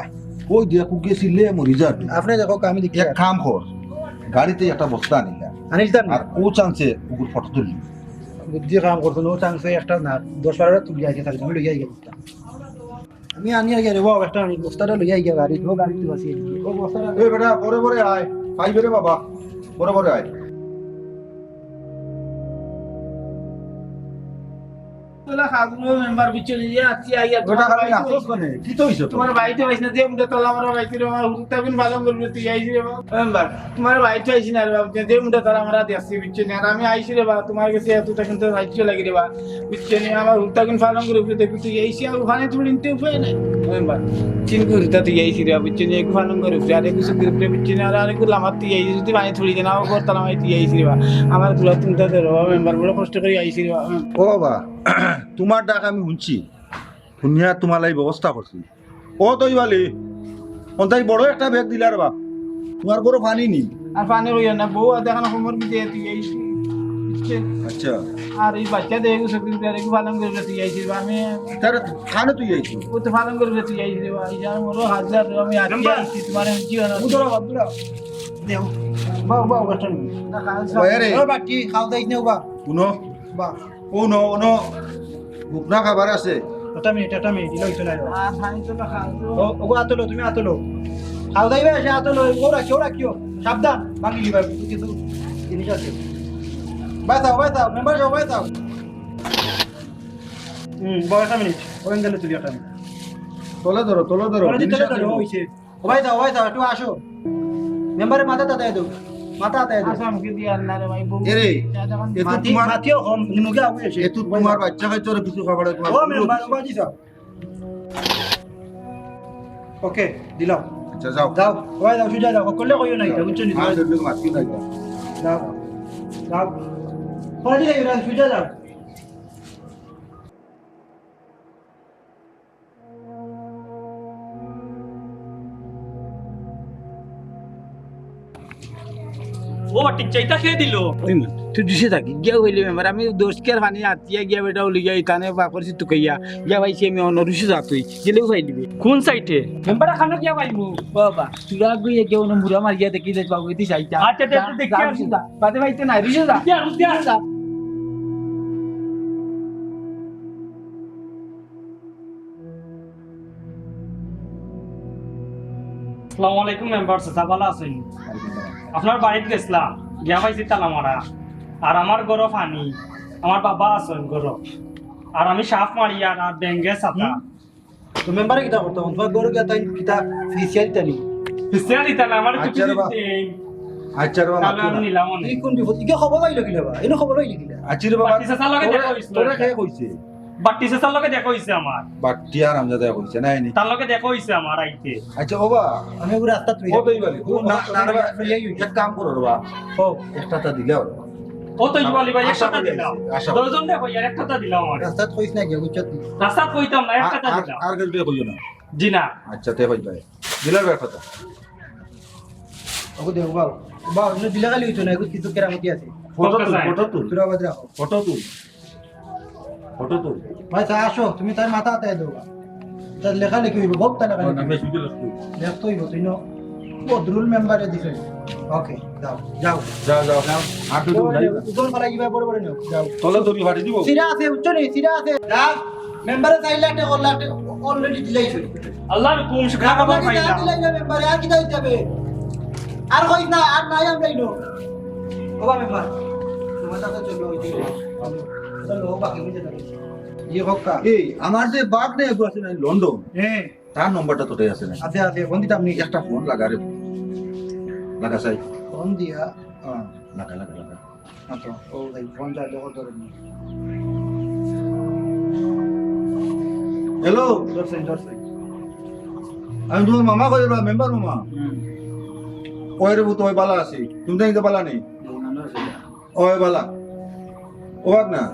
ওই দিয়া কুকে সিলে মরি যাবে। আপনি দেখো, আমি দেখি। এক কাম কর, গাড়িতে একটা বস্তা আনিলা। আনিলাম না। আর ও চান্সে ওগুর ফটো তুলি। বুদ্ধি কাম করতো না, ও চান্সে একটা না, দশ বারোটা তুলি আইকে থাকবে, আমি লইয়া আইকে বস্তা। আমি আনি আগে রে বাবা, একটা আমি বস্তাটা লইয়া আইগা গাড়ি, ও গাড়ি তো আছে। ও বস্তাটা এই বেটা, পরে পরে আয়, পাইবে রে বাবা, পরে পরে আয়। তোলা খাজুর মেম্বার বিচে নিয়ে আসছি, আইয়া বেটা, তোমার খালি বাড়িতে নাচস কেনে? কি তো হইছে তোর? তোমার বাড়িতে আইস না, যে মুন্ডা তালা মারা বাইতে রে, আমার হুরুতা বিন ভালো করবে, তুই আইস রে বাবা। মেম্বার, তোমার বাড়িতে আইস না রে বাবা, যে মুন্ডা তালা মারা দেখছি, বিচে নিয়ে। আর আমি আইসি রে বাবা, তোমার কাছে এত তখন তো রাজ্য লাগে রে বাবা। বুঝছো নি, আমার হুরুতাগুন ফালন করে উপরে দেখবি, তুই এই শিয়া পানি তুলিনতে উপায় নাই। মেম্বার, চিন হুরুতা তুই এই শিয়া, বুঝছো নি, একটু ফালন করে উপরে, আর একটু সুখ করে উপরে, বুঝছো নি, আর, আর একটু লামার তুই এই যদি পানি তুলি দেন, আমার ঘর তালা মাই তুই এই শিয়া, আমার তুলা তুলতে দে রে বাবা, মেম্বার, বড় কষ্ট করে এই শিয়া। ও বাবা, তোমার ডাক আমি শুনছি, শুনিয়া তোমার লাগি ব্যবস্থা করছি। ও তৈবালি, অন্তাই বড় একটা ব্যাগ দিলা রে বাপ। তোমার ঘরো পানি নি? আর পানি কইও না, বউ আর দেখানো কোমর ভিতরে তুই এই, বুঝছে? আচ্ছা। আর এই বাচ্চা দিয়ে এগুলো সব কিছু আর একটু পালন করবে তুই আইছিস বা আমি তারে কানে তুই আইছিস? ও তো পালন করবে তুই আইছিস বা এই যে আমার হাজার আমি আটকে মেম্বার। আইছি, তোমার আমি কি হলো? ও ধরো বাপ, ধরো। দেও। বাহ, বাহ, বাহ, বাহ। না, খাওয়া ওই রে। ও বাকি, খাওয়া দাওয়া নেই বা? শুনো। বাহ। ও নো, ও নো, ভুকনা খাবার আছে। একটা মিনিট, একটা মিনিট, ইলা হইতো না রে। আ, খাই তো না, খাই তো। ও, ওগো আতলো, তুমি আতলো। খাও দাইবে, এসে আতলো, ও রাখিও, রাখিও। সাবধান, ভাঙি দিবা, কিছু জিনিস আছে। বাই থাও, বাই থাও, মেম্বার সাহেব, বাই থাও। হুম, বাবা, একটা মিনিট, ও অ্যাঙ্গেলে তুলি একটা মিনিট। তলে ধরো, তলে ধরো। তলে ধরো, জিনিস তলে আছে। ধরো, হইছে। ও ভাই যাও, ও ভাই যাও, একটু আসো। মেম্বারের মাথা তাতাই দাও, মাথা তাতাই দাও। আচ্ছা, আমাকে দিয়ে আর না রে ভাই, বউ। এ রে, যা যখন এ তো মাটি, তোমার, মাটিও কম, মুখে আগুন এসে। এ তো তোমার বাচ্চা কাচ্চারও কিছু খাবার আছে, তোমার ও মেম্বার, ও ভাই যাও। ওকে, দিলাম। আচ্ছা, যাও। যাও, সবাই যাও, সুজা যাও, হকলে কইও না ইতা, বুঝছো নি? মাতিও না ইতা। যাও, যাও। সবাই যাও, সুজা যাও। ও, ঠিক চাইতা খেয়ে দিল। তুই দুষে থাকি, গিয়া হইলে মেম্বার, আমি দশ কেয়ার পানি আতিয়া গিয়া বেটা হলি গিয়া, ইতানে বাপর সি তুকাইয়া, গিয়া ভাই সে আমি অন্য দুষে যা তুই, গেলেও পাই দিবে। কোন সাইডে? মেম্বার খানো গিয়া ভাই মু। বাবা, তুরা গিয়া গিয়া অন্য মুড়া মারিয়া দেখি দে বাবু, এটি চাইতা। আচ্ছা, দে, যা, একটু দেখি যা, আর। দুষে যা, বাদে ভাইতে নাই, দুষে যা। দেখি আর, দেখি আর। দুষে যা। আসসালামু আলাইকুম মেম্বার চাচা, ভালা আছইন? আপনার বাড়িত গেছলাম, গিয়া পাইছি তালা মারা। আর আমার ঘরো পানি, আমার বাবা আছইন ঘরো। আর আমি সাপ মারি আর, আর ব্যাঙে ছাতা। হুম? তো মেম্বারে কিতা করতা? তোমার ঘরো গিয়া তাই কিতা ফিসিয়াল তানি? ফিসিয়াল ইতা না, আমার আচ্ছা রে বা। আচ্ছা রে বা, তাহলে আমি নিলাম অনে। এই কোন বিপদ? ইগে খবর পাইলো কিলা বা? এনে খবর পাইলো কিলা? আচ্ছা রে বাবা, বাট্টি চাচার লগে দেখা হইছিল। তোরে কে কইছে? বাট্টি চাচার লগে দেখা হইছে আমার। বাট্টি হারামজাদা কইছে, নাই নি? তার লগে দেখা হইছে আমার আইতে। আচ্ছা, ও বা। আমি ওগুলো রাস্তাত রই। ও তো ইবালি। ও না, না, না, না, এক কাম করো রে বা। ও। একটা তা দিলে ওরে বা। ও তো ইবালি ভাই, আশা একটা তা করি দিলাম। আশা করি। দশজন দেখো, ইয়ার একটা তা দিলাম আমার। রাস্তাত কইস না গিয়া, বুঝছত নি? রাস্তাত কইতাম না, একটা তা আর, দিলাম। আর কিছু কইও না। জি না। আচ্ছা, তে ভাই ভাই। দিলার ব্যাপারটা। ওকে দেখো বাবা। বাবা, আপনি দিলে খালি হইতো না, এগুলো কিছু কেরামতি আছে। ফটো তুল, ফটো তুল। তোরা বাদ রাখো। ফটো তুল। ফটো তুল। ভাই, তা আসো, তুমি তার মাথা আতায় দেবো। তার লেখালেখি হইব, বহুত তার লেখালেখি। না, বেশি করে লেখতে হইব। লেখতে হইব, তুই ন-, বদরুল মেম্বারে দিছে। ওকে, যাও, যাও। যাও, যাও। যাও। আর তো ওই যাই। উজন ফালাই দিবা, বড় বড় নেও, যাও। তলে দড়ি ফাটি দিব। সিরা আছে, উচ্চ নেই, সিরা আছে। যা, মেম্বারে চাইলে একটা করলে একটা already দিলাই শুরু। আল্লাহর হুকুম, শুকনা কাপড় খাই না। দিলাই না মেম্বারে, আর কি দাও যাবে? আর কইস না, আর নাই আমরা ইনো। ওবা মেম্বার, তোমার সাথে চলবে ওই দিকে। চলো, ও বাকি বুঝে যাবে। ইয়ে হক্কা। এই, আমার যে বাঘ নেই, এগো আছে না, লন্ডন। হ্যাঁ। তার নম্বরটা তোটাই আছে না? আছে, আছে, ফোন দিতাম নি। একটা ফোন লাগা রে। লাগা চাই। ফোন দিয়া। হ্যাঁ। লাগা, লাগা, লাগা। আচ্ছা, ও ভাই, ফোন চার্জ দেওয়ার দরকার নেই। হ্যালো। ধরছেন, ধরছেন। আমি তোমার মামা কই রে, মেম্বার মামা। হুম। ওই রে, তো ওই বালা আছি। তুমি তো এই বালা নেই। ওই বালা। ও না।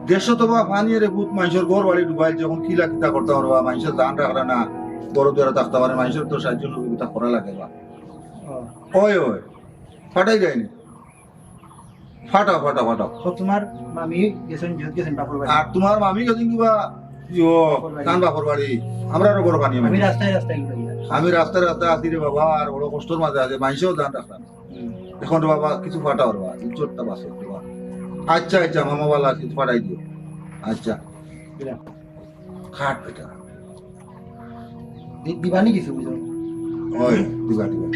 দেশো তো বা পানি রে, বহুত মানুষের ঘর বাড়ি ডুবাই, যখন কিলা কিতা করতে পারবা, মানুষের জান রাখরা না, ঘর দুয়ারে থাকতে পারে, মানুষের তো সাহায্য সহযোগিতা করা লাগে বা। ও। ওই, ওই। ফাটাই যায়নি। ফাটাও, ফাটাও, ফাটাও। তো তোমার মামি গেছেন, জিয়ত গেছেন বাপর বাড়ি। আর তোমার মামি গেছেন কিবা, ইয়ো, বাপর বাড়ি। তান বাপর বাড়ি। আমরা আরো ঘর পানি আমি আমি। রাস্তায় রাস্তায় ঘুরে বেড়াই। আমি রাস্তায় রাস্তায় আছি রে বাবা, আর বড় কষ্টর মাঝে আছে, মানুষেও জান রাখরা না। হুম। এখন রে বাবা, কিছু ফাটাও রে বাবা, ইজ্জতটা বাঁচে রে বাবা। আচ্ছা, আচ্ছা, মামা বালা আছে, ফাটাই দিও। আচ্ছা। দিলাম। খাট বেটা। দি-, দিবানি কিছু বুঝো? ওই, দিবা, দিবা।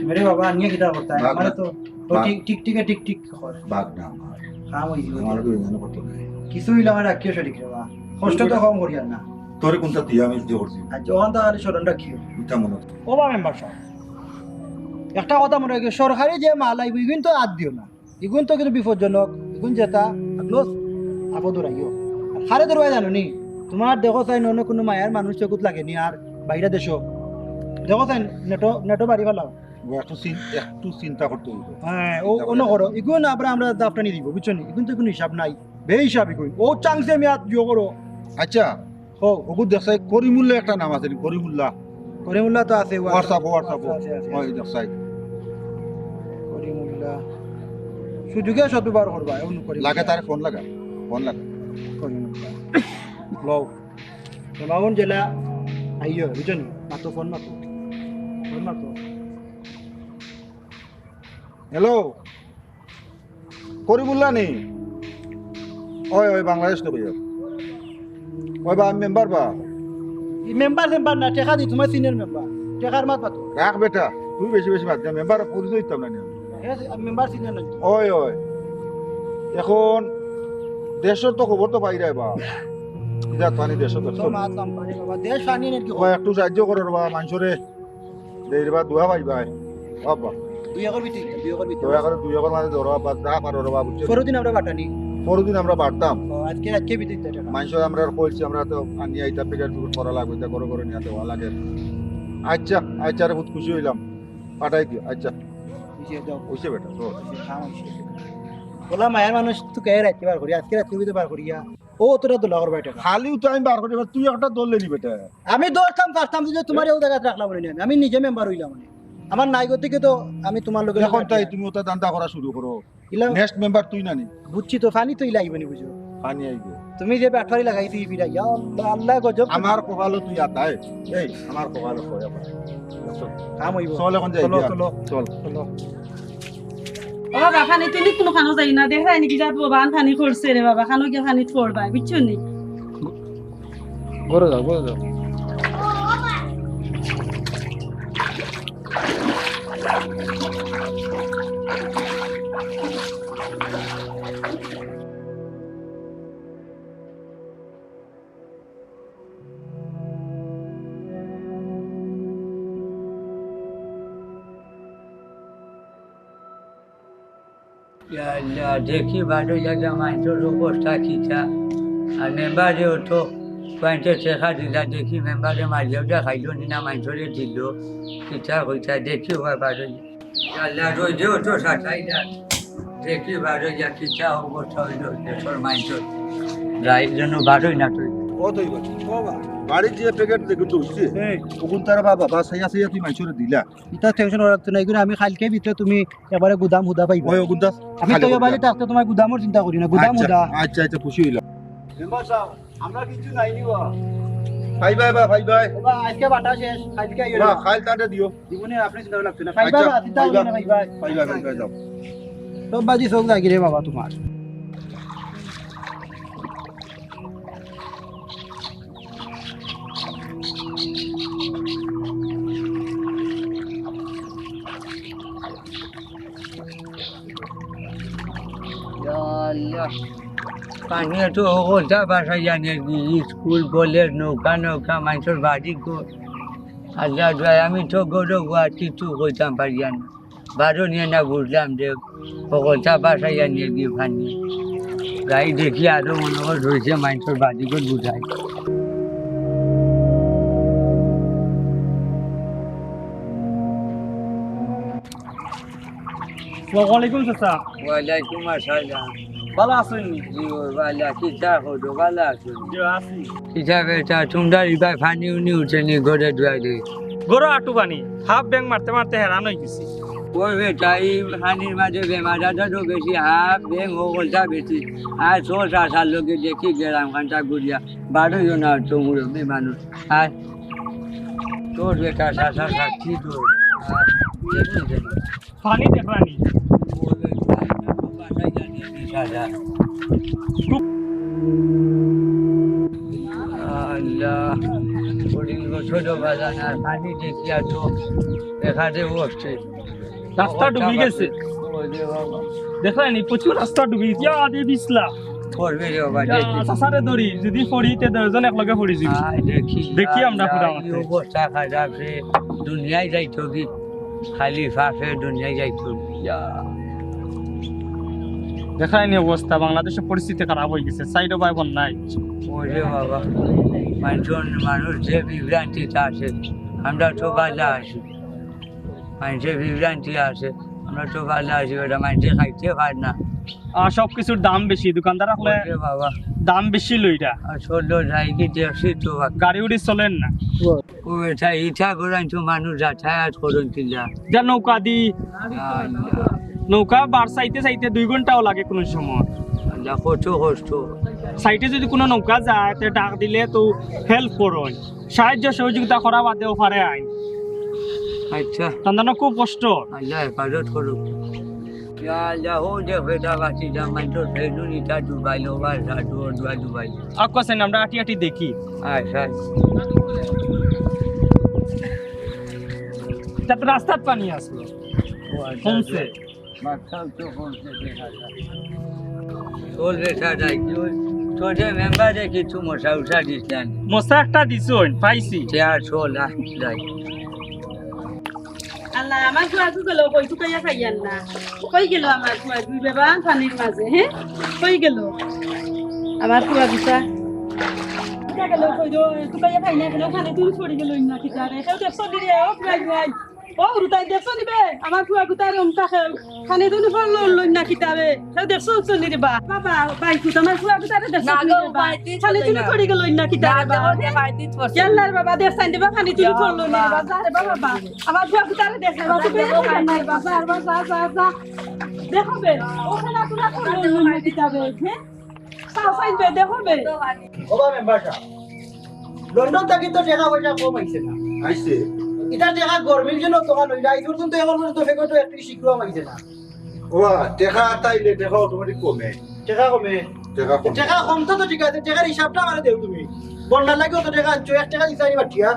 মেরে বাবা, নিয়ে কিতা করতা? বাঘ মানে না। তো, তো বাঘ। টিক, টিক, টিকে টিক, টিক কর। বাঘ না আমার। কাম হইছে। আমার তো এখানে করতে নাই। কিছু হইলে আমার রাখিও শরীর রে বাবা। কষ্ট তো কম করিয়ার না। তোরে কোনটা দিয়া আমি যে করছি? আচ্ছা, ওখান তো খালি স্মরণ রাখিও। ইটা মনে হয়। ও বা মেম্বার সাহেব, একটা কথা মনে রাখিও, সরকারি যে মাল আইব, ইগুন তো আর দিও না। ইগুন তো কিন্তু বিপজ্জনক, ইগুন যেটা, আপনিও আপদ রাখিও। আর খারে দরবায় জানো নি, তোমার দেখো চাই অন্য কোনো মায়ার মানুষ চকুত লাগেনি আর বাইরে দেশো। দেখো চাই নেটো, নেটো বাড়ি ফালাও। ও একটু চিন-, একটু চিন্তা করতে হইব। হ্যাঁ, ও চিন্তা অন্য করে করো। ইগুন আবার আমরা দাফটানি দিব, বুঝছো নি? ইগুন তো কোনো হিসাব নাই। বেহিসাব ইগুন। ও চান্সে আমি আর ইয়ে করো। আচ্ছা, ও। ওগু দেখছাই করিমুল্লা একটা নাম আছে নি, করিমুল্লা। করিমুল্লা তো আছে, WhatsApp, WhatsApp। আছে, আছে, আছে। ওই দেখছাই। করিমুল্লা। সুযোগে সদ্ব্যবহার করবা, এখন করিমুল্লা। লাগে তার ফোন লাগা, ফোন লাগা। করিমুল্লা। লও। জনগণ জেলা আইও, বুঝছো নি? মাতো, ফোন মাতো। ফোন মাতো। হ্যালো। করিমুল্লা নি? ওই, ওই, বাংলাদেশ তো কইয়া। ওই বা, আমি মেম্বার বা। ই মেম্বার, মেম্বার না, টেকা দি, তোমার সিনিয়র মেম্বার। টেকার মাত মাতো। রাখ বেটা, তুই বেশি বেশি মাত দে, মেম্বার পরিচয় দিতাম না নি। হ্যাঁ, আমি মেম্বার সিনিয়র না। ওই, ওই। এখন দেশর তো খবর তো পাই রে বা। ইটা পানি দেশর তো। তো মাত নাম পানি বাবা, দেশ পানি নাকি? ওই একটু সাহায্য করো রে বা, মানুষরে। দেই রে বা, দোয়া পাই ভাই। বাবা। দুই একর ভিতরে, দুই একর ভিতরে। দয়া করে দুই একর মাঝে ধরো, আব্বা, যা পারো রে বা, বুঝছো? পরদিন আমরা বাটানি। পরদিন আমরা বাড়তাম। ও, আজকে, আজকে বিদ্যুৎ দেয় টাকা। মানুষ আমরা আর কইছি, আমরা তো আনিয়া ইটা প্যাকেট টুকেট করা লাগবে, ইটা করে করে নিয়ে দেওয়া লাগে। আচ্ছা, আচ্ছা রে, বহুত খুশি হইলাম। পাঠাই দিও, আচ্ছা। এই যে দাও। হইছে বেটা, তো। এই যে খাম হইছে। ওলা মায়ার মানুষ তো কে রাখতে বার করি, আজকে রাখতে হইতে বার করিয়া। ও তোরা তো লগর ভাই টাকা। খালিও তো আমি বার করি, এবার তুই একটা দল লেলি বেটা। আমি দৌড়তাম, পারতাম যে তোমার এই জায়গায় রাখলাম না আমি। আমি নিজে মেম্বার হইলাম না। আমার নাই গতিকে তো আমি তোমার লগে এখন তাই তুমি ওটা ধান্দা করা শুরু করো। ইলা নেক্সট মেম্বার তুই না নি? বুঝছি তো, পানি তো ইলা আইবো নি বুঝো। পানি আইবো। তুমি যে ব্যাটারি লাগাইছো এই বিড়া, ইয়া আল্লাহ, আল্লাহ গজব। আমার কপালো তুই আতায়। এই, আমার কপালো কয় আমার। কাম হইবো। চল এখন যাই চলো, গিয়া। চলো। চল। চলো। ও বাবা, পানি তুমি কোনো খানো যাই না, দেখা যায় নাকি যাত বাবা, আন পানি করছে রে বাবা, খানো গিয়া পানি পড়বায়, বুঝছো নি? ঘরে যাও, ঘরে যাও। ইয়া আল্লাহ, দেখি বারো জাগা মাইনষর অবস্থা কিতা। আর মেম্বারে অত কয়েকটা টেকা দিলা, দেখি মেম্বারে মারিয়া উঠা খাইলো নি না মাইনষরে দিল। কিতা কইতা দেখি ওবা বারো। ইয়া আল্লাহ, রইদে অত সাতাই না। দেখি বারো ইয়া কিতা অবস্থা হইল দেশর মাইনষর। রাইত যেন বারোই না তুই। ও তুই বাড়ি। ও বা। বাড়ির যে প্যাকেট দেখে চলছে, হ্যাঁ। ওগুন তারা বাবা, বাবা, সাইয়া সাইয়া তুই মাইনষরে দিলা। ইতা টেনশন করার তো নাই, কিন্তু আমি কালকে ভিতরে তুমি একবারে গুদাম হুদা পাইবা। ওই গুদাম আমি খালি তো করবা। বাড়ি থাকতে তোমার গুদামর চিন্তা করি না, গুদাম আচ্ছা, হুদা। আচ্ছা, আচ্ছা, খুশি হইলাম। মেম্বার সাহেব, আমরা কিছু নাই নিবা। পাইবায় বা, পাইবায়। বাবা, আজকে বাটা শেষ, কালকে আইও না, না। কাল তাতে দিও। জীবনে আপনি চিন্তা লাগতো না। পাইবা আচ্ছা, বা, চিন্তা পাইবা। করি না, পাইবা। পাইবা, পাইবা, যাও। তো বাজি চোখ লাগি রে বাবা তোমার। ইয়া আল্লাহ। পানিয়ে তো অগলতা বাসাইয়া নিয়া দি, স্কুল, কলেজ, নৌকা, নৌকা, মাইনষর বাড়ি ঘর। আল্লাহ দোয়াই, আমি তো গরু গুয়া কিচ্ছু কইতাম পারিয়ার না। বারো নিয়া না বুঝলাম যে অগলতা বাসাইয়া নিয়া দি পানি। যাই দেখি আরো মনে হয় রইছে মাইনষর বাড়ি ঘর বুঝাই। ওয়ালাইকুম চাচা। ওয়ালাইকুম আসসালাম। ভালা আছইন নি? জি, ও ভালা। কিতা করো, ভালা আছো? জি, আছি। কিতা বেটা, তোমরা ইবায় পানি উনি উঠে নি ঘরর দুয়ারে? ঘরো আটু পানি, হাফ ব্যাং মারতে মারতে হেরান অই গেছি। ও বেটা, ই পানির মাঝে বেমার আজারও বেশি, হাফ ব্যাং অগলতা বেশি। আর তোর চাচার লগে দেখি গেলাম খানটা ঘুরিয়া, বারোইও না তো মুরব্বি মানুষ। আর তোর বেটা চাচা সাক্ষী তো, আর দেখি দেখি। পানি দেখলানি। আল্লাহ, কঠিন ছোট বাজান আর পানি দেখিয়া তো দেখা দেব হচ্ছে। রাস্তা ডুবি গেছে। ওরে বাবা। দেখলানি, প্রচুর রাস্তা ডুবি গেছে। ইয়া, আদে বিসলা। পড়বে রে বাবা, ইয়া, দেখি। চাচারে ধরি, যদি পড়ি, তে দুইজন একলগে পড়ি যাইমু। আয় দেখি, দেখি আমরা ইয়া, পুরা এই মাঠে। অবস্থা খারাপ রে, দুনিয়ায় যাইতো কি? খালি পাপে দুনিয়ায় যাইতো। ইয়া। দেখলানি অবস্থা, বাংলাদেশর পরিস্থিতি খারাপ অই গেছে, সাইডো ভাই বন্যায়। ওরে বাবা, মানুষ, মানুষ যে বিভ্রান্তিতে আছে, আমরা তো বালা আছি। মানুষে বিভ্রান্তি আছে, আমরা তো বালা আছি, ওটা মানুষে খাইতে পারে না। আর সব কিছুর দাম বেশি, দোকানদার আসলে ওরে বাবা। দাম বেশি লইরা। আর চললো যাই কি দেখছি তো বাবা। গাড়ি উড়ি চলের না। ও বেটা, ইটা করেন তো মানুষ যাতায়াত করেন কিলা? যা নৌকা দি। আল্লাহ। নৌকা বার চাইতে চাইতে দুই ঘন্টাও লাগে কোনো সময়। আল্লাহ, কত কষ্ট। সাইডে যদি কোনো নৌকা যায়, তে ডাক দিলে তো হেল্প করইন। সাহায্য সহযোগিতা করা বাদেও পারে আইন। আচ্ছা। তান দানো খুব কষ্ট। আল্লাহ হেফাজত করুক। ইয়া আল্লাহ, ও যে বেটা বাঁচি যা, মাইনষর বেলুন ইটা ডুবাইলো, বা সাধু ডুবা ডুবাইলো। আক্কু আছেন, আমরা আটি আটি দেখি। আচ্ছা। তাতে রাস্তাত পানি আছে। ও আচ্ছা, কমছে। আচ্ছা। মাথাও তো কমছে দেখা যায়। চলবে সাদাই, কি ওই ছোট মেম্বারে কিছু মশা উষা দিস না। মশা একটা দিছইন, পাইছি। চেয়ার চল, আহ, যাই। না, আমার ফুয়াগু গেল কই, তুকাইয়া পাইয়ার না। কই গেল আমার ফুয়াগু, বেবান পানির মাঝে, হে? কই গেল আমার ফুয়াগুতা? ইটা গেল কই, তুকাইয়া পাই না, গেল পানি তুলি পড়ি গেল না কিতারে। কেউ দেখছো নি রে? ও ফুয়াগু, ও হুরুতাইন দেখছো নি বে? আমার ফুয়াগুতারে অমতা কেউ পানি তুলি পড়লো না কিতারে। কেউ দেখছো নি রে বা? বাবা, ভাই, তুই তো আমার ফুয়াগুতারে দেখছো না নি গো, রে বা? পানি তুলি পড়ি গেল না কিতারে বা? ইয়াল্লার বাবা, দেখছইন রে বা, পানি তুলি পড়লো না রে বা। যা রে বাবা, বাবা। আমার ফুয়াগুতারে দেখো, বাবা, তুমি দেখো, নাই, বাবা, বাবা, যা, যা, যা। দেখো বে, ও খেলাধুলা করলো, অন্য কিতাবে, হ্যাঁ? তাও চাইবে, দেখো বে। ও বা মেম্বার সাব, লন্ডন থাকি তো টেকা পয়সা কম আইছে না। আইছে। ইটা টেকা গরমির জন্য দোকান অইলে, আইজ পর্যন্ত এখন পর্যন্ত ফেকটো একটি শিকড়ও আইছে না। ও বা, টেকা তাইলে টেকা অটোমেটিক কমে। টেকা কমে? টেকা কমে। টেকা কম তো, তো ঠিক আছে, টেকার হিসাবটা আমারে দেও তুমি। বন্যার লাগি অত টেকা আনছো, এক টেকা দিছো আনি বাটিয়া।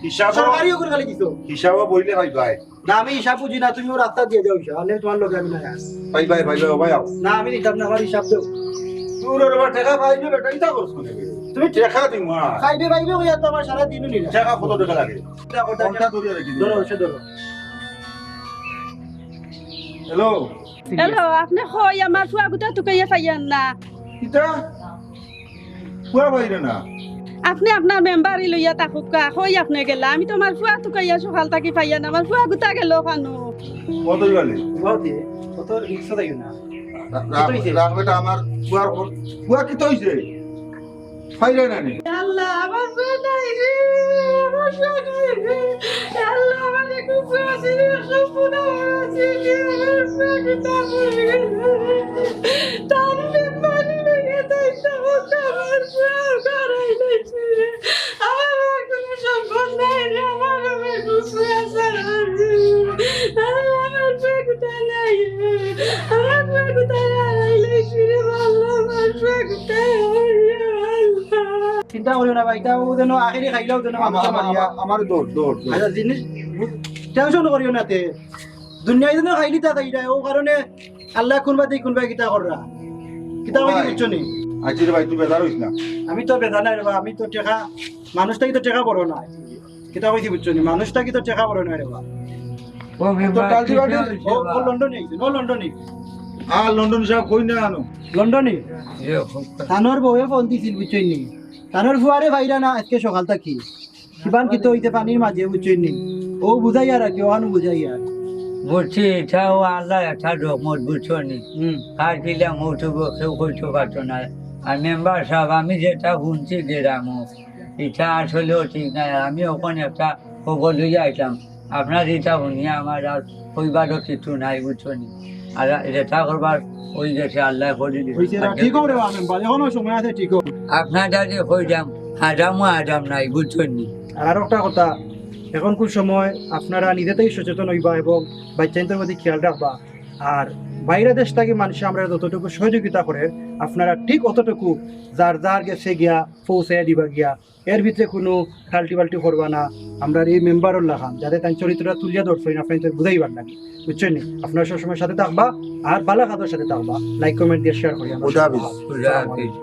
হিসাব সরকারি ওগুলো খালি দিছো। হিসাব বইলে ভাই ভাই। না, আমি হিসাব বুঝি না, তুমি ও রাস্তা দিয়া যাও হিসাব, আমি তোমার লগে আমি নাই আস। ভাই ভাই, ভাই ভাই, ও ভাই আও। না, আমি দিতাম না, আমার হিসাব দেও। তোর ওর আবার টেকা পাইবে বেটা, ইতা করছ না। তুমি টেকা দিমু আর। খাইবে পাইবে ওই তো আমার সারা দিনও নিলা। টেকা কত টেকা লাগে? টেকা কত? ফোনটা ধরে রাখি দিও। ধরো, সে ধরো। হ্যালো। হ্যালো, আপনে কই আমার ফুয়াগুতা তুকাইয়া পাইয়ার না? কিতা? ফুয়া পাইরে না? আপনে আপনার মেম্বারি লইয়া থাকুক্কা, কই আপনে গেলা? আমি তো আমার ফুয়া তুকাইয়া সকাল থাকি পাইয়ার না, আমার ফুয়াগুতা গেল কানো? কত গেলে? কত রিক্সা যাইও না। রা-, রা-, কত হইছে? রাখবে তো আমার ফুয়ার, ফুয়া কিতা হইছে? পাইরে না নি? আল্লাহ, আমার ফুয়া নাই রে, আমার ফুয়া নাই রে। আল্লাহ, আমার একটু ফুয়া ছিল, সম্পূর্ণ ফুয়া ছিল, আমার ফুয়া কিতা মরি গেল রে। তার মেম্বারি লইয়া তাই তো আমার ফুয়া হারাই গেছে রে। আমার আর কোনো সম্পদ নাই রে, আমার আর কোনো ফুয়া ছাড়া রে। আল্লাহ, আমার ফুয়া কোথায় নাই রে? আমার ফুয়া কোথায় হারাই গেছে রে? আল্লাহ, আমার ফুয়া কোথায় রে? আল্লাহ। চিন্তা করিও না ভাই, ইটা ও যেন আখেরি খাইলাও যেন আমা-, মানুষ আমা-, মারিয়া। আমা-, আমার দৌড়, দৌড়, দৌড়। আচ্ছা, জিনিস বু-, টেনশন করিও না তে। দুনিয়ায় যেন খাইলি তা খাইলাই, ও কারণে আল্লাহ কোনবা দি কোনবা কিতা কররা। কিতা কইছি ভাই। বুঝছো নি? আচ্ছা রে ভাই, তুই বেজার হইস না। আমি তো বেজার নাই রে বা, আমি তো টেকা, মানুষ থাকি তো টেকা বড় না। কিতা কইছি বুঝছো নি? মানুষ থাকি তো টেকা বড় না রে বা। ও তো মেম্বার, টালটি বাটি। ও, ও লন্ডনে আইছে, ও লন্ডনে। আর লন্ডন সাহেব কই না আনো? লন্ডনে? এ, হোক। তানোর বউয়ে ফোন দিছিল বুঝছো নি? তানোর ফুয়ারে পাইরা না আজকে সকাল থাকি। কিবান কিতা হইতে পানির মাঝে বুঝছো নি? ও বুঝাইয়া রাখি, ওহানও বুঝাইয়া। বুঝছি, ইটাও আল্লাহ একটা রহমত, বুঝছো নি? হুম। কার কিলা মৌত হইব, কেউ কইতে পারতো না। আর মেম্বার সাহেব, আমি যেটা শুনছি গ্রামো, ইটা আসলেও ঠিক নাই। আমি ওখানে একটা খবর লইয়া আইতাম, আপনার ইটা শুনিয়া আমার আর কইবারও কিছু নাই, বুঝছো নি? আর যেটা করবার ওই গেছে, আল্লাহ করি দিছে। হইছে না, ঠিক হবে রে বা মেম্বার, এখনো সময় আছে, ঠিক হবে। আপনার দাদি কই যাম, আদামও আদাম নাই, বুঝছো নি? আর আরো একটা কথা, এখন কোন সময় আপনারা নিজে থাকি সচেতন হইবা এবং বাচ্চাইন্তর প্রতি খেয়াল রাখবা। আর বাইরে দেশ থাকি মানুষে আমরা যতটুকু সহযোগিতা করে, আপনারা ঠিক অতটুকু যার যার গেছে গিয়া পৌঁছাইয়া দিবা গিয়া। এর ভিতরে কোনো টালটি বালটি করবা না। আমরা এই মেম্বারর লাখান, যাতে তাই চরিত্রটা তুলিয়া ধরছইন, আপনারা তাই বুঝাইবার লাগে, বুঝছইন নি? আপনারা সবসময় সাথে থাকবা, আর বালা কাজর সাথে থাকবা। Like, comment দিয়া share করি আমরা। খুদা হাফিজ। খুদা হাফিজ।